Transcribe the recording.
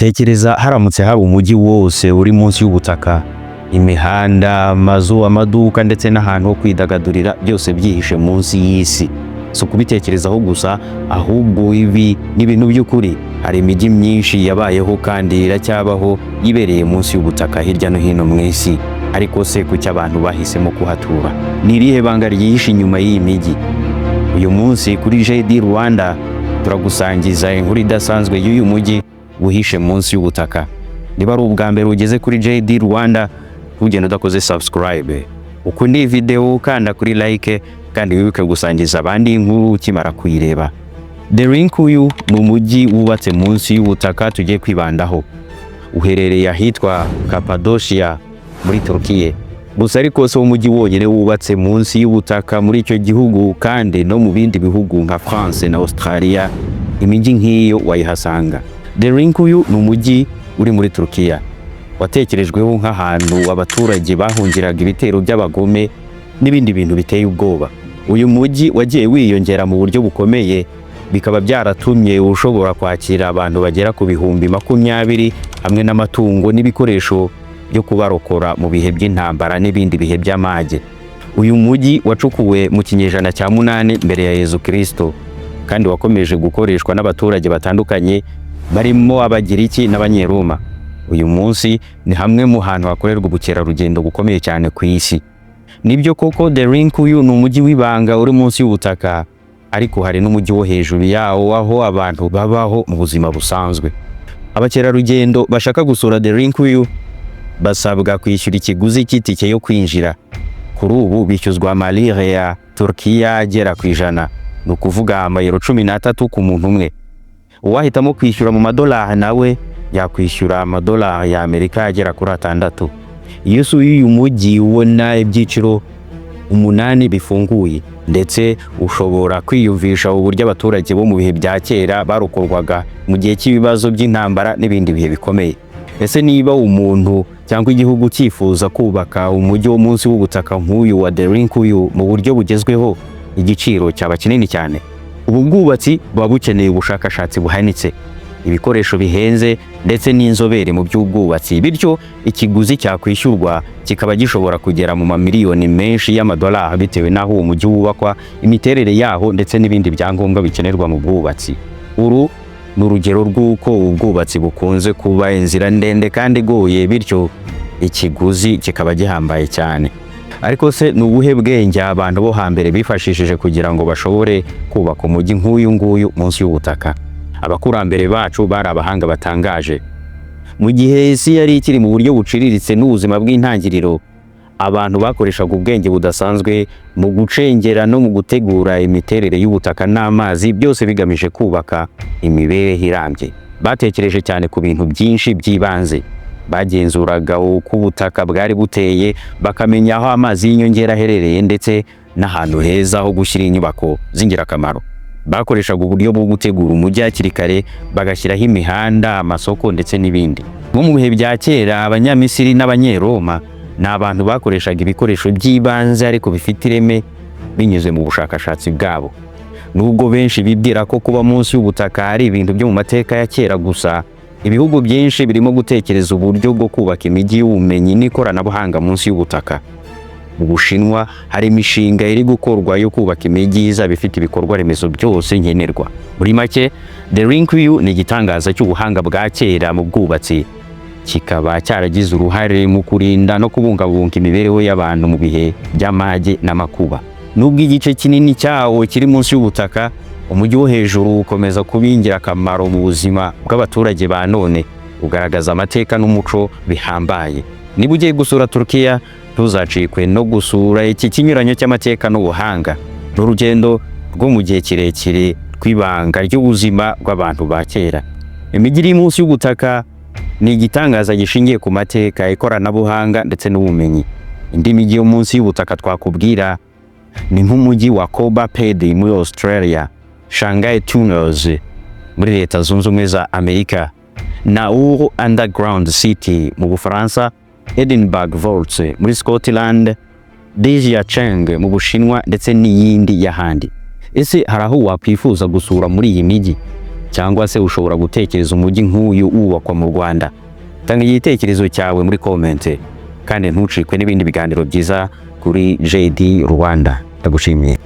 Tekereza haramutse haba umujyi wose uri munsi y'ubutaka, imihanda, amazu, amaduka ndetse n'ahantu ho kwidagadurira, byose byihishe munsi y'isi. Si ukubitekerezaho gusa, ahubwo ibi ni ibintu by'ukuri. Hari imijyi myinshi yabayeho kandi iracyabaho yibereye munsi y'ubutaka hirya no hino mu isi. Ariko se kuki abantu bahisemo kuhatura? Ni irihe banga ryihishe inyuma y'iyi mijyi? Uyu munsi kuri JD Rwanda turagusangiza inkuru idasanzwe y'uyu mujyi wihishe munsi y'ubutaka. Niba ari ubwa mbere ugeze kuri JD Rwanda, ntugende udakoze subscribe. Ukunda iyi video, ukanda kuri like, kandi wibuke gusangiza abandi inkuru ukimara kuyireba. Derinkuyu ni umujyi wubatse munsi y'ubutaka tugiye kwibandaho. Uherereye ahitwa Cappadocia muri Turkiye. Gusa ariko si umujyi wonyine wubatse munsi y'ubutaka muri icyo gihugu, kandi no mu bindi bihugu nka France na Australia imijyi nk'iyo wayihasanga. Derinkuyu ni umujyi uri muri Turkiya watekerejweho nk'ahantu abaturage bahungiraga ibitero by'abagome n'ibindi bintu biteye ubwoba. Uyu mujyi wagiye wiyongera mu buryo bukomeye, bikaba byaratumye ushobora kwakira abantu bagera ku 20,000 hamwe n'amatungo n'ibikoresho byo kubarokora mu bihe by'intambara n'ibindi bihe by'amage. Uyu mujyi wacukuwe mu kinyejana cya 8 mbere ya Yezu Kristo, kandi wakomeje gukoreshwa n'abaturage batandukanye barimo Abagiriki n'Abanyeroma. Uyu munsi ni hamwe mu hantu hakorerwa ubukerarugendo bukomeye cyane ku isi. Nibyo koko, Derinkuyu ni umujyi w'ibanga uri munsi y'ubutaka, ariko hari n'umujyi wo hejuru yawo aho abantu babaho mu buzima busanzwe. Abakerarugendo bashaka gusura Derinkuyu basabwa kwishyura ikiguzi cy'itike yo kwinjira. Kuri ubu bishyuzwa amalire ya Turkiya agera ku 100, ni ukuvuga amayero 13 ku muntu umwe. Uwahitamo kwishyura mu madolari nawe yakwishyura amadolari ya Amerika agera kuri 6. Iyo usuye uyu mujyi ubona ibyiciro umunani bifunguye, ndetse ushobora kwiyumvisha uburyo abaturage bo mu bihe bya kera barokorwaga mu gihe cy'ibibazo by'intambara n'ibindi bihe bikomeye. Ese niba umuntu cyangwa igihugu cyifuza kubaka umujyi wo munsi w'ubutaka nk'uyu wa Derinkuyu mu buryo bugezweho, igiciro cyaba kinini cyane. Ubu bwubatsi buba bukeneye ubushakashatsi buhanitse, ibikoresho bihenze ndetse n'inzobere mu by'ubwubatsi, bityo ikiguzi cyakwishyurwa kikaba gishobora kugera mu mamiliyoni menshi y'amadolari bitewe n'aho uwo mujyi wubakwa, imiterere yaho ndetse n'ibindi byangombwa bikenerwa mu bwubatsi. Uru ni urugero rw'uko ubwubatsi bukunze kuba inzira ndende kandi igoye, bityo ikiguzi kikaba gihambaye cyane. Ariko se ni ubuhe bwenge abantu bo hambere bifashishije kugira ngo bashobore kubaka umujyi nk'uyu nguyu munsi y'ubutaka? Abakurambere bacu bari abahanga batangaje. Mu gihe isi yari ikiri mu buryo buciriritse n'ubuzima bw'intangiriro, abantu bakoreshaga ubwenge budasanzwe mu gucengera no mu gutegura imiterere y'ubutaka n'amazi, byose bigamije kubaka imibereho irambye. Batekereje cyane ku bintu byinshi by'ibanze. Bagenzuraga uko ubutaka bwari buteye, bakamenya aho amazi y'inyongera aherereye ndetse n'ahantu heza ho gushyira inyubako z'ingirakamaro. Bakoreshaga uburyo bwo gutegura umujyi hakiri kare, bagashyiraho imihanda, amasoko ndetse n'ibindi. Nko mu bihe bya kera, Abanyamisiri n'Abanyeroma ni abantu bakoreshaga ibikoresho by'ibanze ariko bifite ireme binyuze mu bushakashatsi bwabo. Nubwo benshi bibwira ko kuba munsi y'ubutaka ari ibintu byo mu mateka ya kera gusa, ibihugu byinshi birimo gutekereza uburyo bwo kubaka imijyi y'ubumenyi n'ikoranabuhanga munsi y'ubutaka. Mu Bushinwa hari imishinga iri gukorwa yo kubaka imijyi izaba ifite ibikorwa remezo byose nkenerwa. Muri make, Derinkuyu ni igitangaza cy'ubuhanga bwa kera mu bwubatsi, kikaba cyaragize uruhare mu kurinda no kubungabunga imibereho y'abantu mu bihe by'amage n'amakuba. Nubwo igice kinini cyawo kiri munsi y'ubutaka, umujyi wo hejuru ukomeza kuba ingirakamaro mu buzima bw'abaturage ba none, ugaragaza amateka n'umuco bihambaye. Niba ugiye gusura Turkiya, ntuzacikwe no gusura iki kinyuranyo cy'amateka n'ubuhanga. Ni urugendo rwo mu gihe kirekire rw'ibanga ry'ubuzima bw'abantu ba kera. Imijyi iri munsi y'ubutaka ni igitangaza gishingiye ku mateka, ikoranabuhanga ndetse n'ubumenyi. Indi mijyi yo munsi y'ubutaka twakubwira ni nk'umujyi wa Coober Pedy muri Australia, Shanghai Tunnels muri Leta Zunze Ubumwe za Amerika, Nauru Underground City mu Bufaransa, Edinburgh Vaults muri Scotland, Cheng mu Bushinwa ndetse n'iyindi y'ahandi. Ese hari aho wakwifuza gusura muri iyi mijyi? Cyangwa se ushobora gutekereza umujyi nk'uyu wubakwa mu Rwanda? Tanga igitekerezo cyawe muri comment, kandi ntucikwe n'ibindi biganiro byiza kuri JD Rwanda. Ndagushimiye.